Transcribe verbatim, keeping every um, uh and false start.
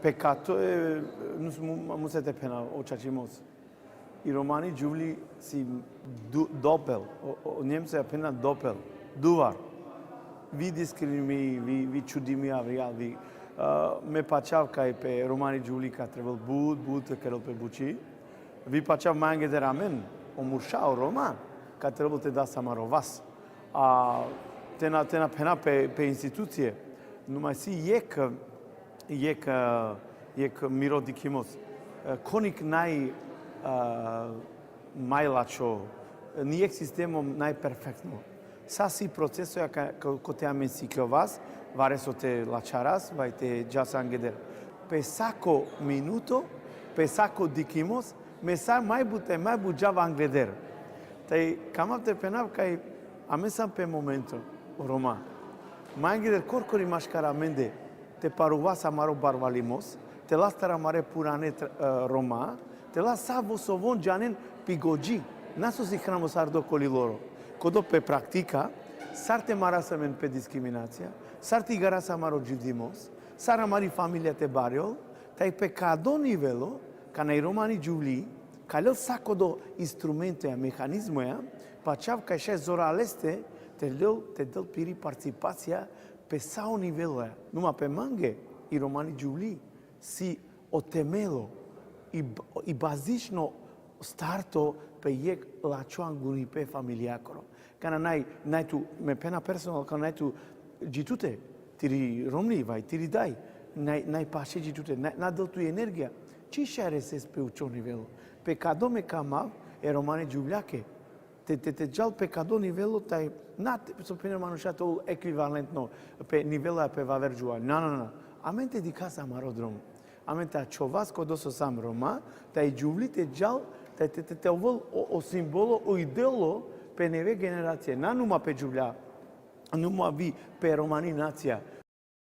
Pekato e, nus mu, mu se te phena o čačimos. I romani džuvli si du, dopel, o, o Njemca ja phena dopel, duvar. Vi diskriminimi, vi, vi čudimi avrijal, vi, a, me pačav kaj pe romani džuvli ka trebel but, but te kerel pe buči. Vi pačav mange der amen, o murša, o Roma, ka trebel te das amaro vas. A, te na, te na phena pe, pe institucije. Numa si jek, jek, a, jek miro dikhimos. E, konik naj, a, maj lačho, ni jek sistemo naj perfektno. Sa si procesoja ka, ko, kote amen sikljovas, vareso te lačharas, vaj te džas angeder. Pe sako minuto, pe sako dikhimos, me sa maj but, e maj but džav angeder. Taj kamav te phenav kaj amen sam pe momento, Roma. Maj angeder korkori maškar amende, te paruvas amaro barvalimos, te las taro amare purane tr-, e, Roma, te las sa vo so von džanen pi godži, na so sikhnamos ardo koli loro. Kodo pe praktika, sar te maras amen pe diskriminacija, sar te igaras amaro dživdimos, sar amari familija te barjol, taj pe kado nivelo, kana i romani džuvli, ka lel sa kodo instrumentoja, mehanizmoja, pačav kaj šaj zoraleste, te lel, te del piri participacija, pe sa o niveloja. Numa pe mange, i romani džuvli, si o temelo, i, b-, i bazično starto pe jek lačho angunipe familijakoro. Kana naj, naj tu, me phena personal, kana naj tu dži tute, tiri romni vaj, tiri daj, naj, naj paše dži tute, naj, na del tu energija. Či šaj reses pe učo nivelo. Pe kado me kamav, e romani džuvljake. Te, te, te džal pe kado nivelo taj, na te, so phena manuša te ol ekvivalentno, pe nivela pe vaver džuvlja. Na, na, na. Amen te dikhas amaro drom. Amen te ačhovas kodo so sam Roma, taj džuvli te džal, taj te, te, te ovel o, o simbolo, o idolo, pe neve generacije. Na numa pe džuvlja, numa vi pe romani nacija.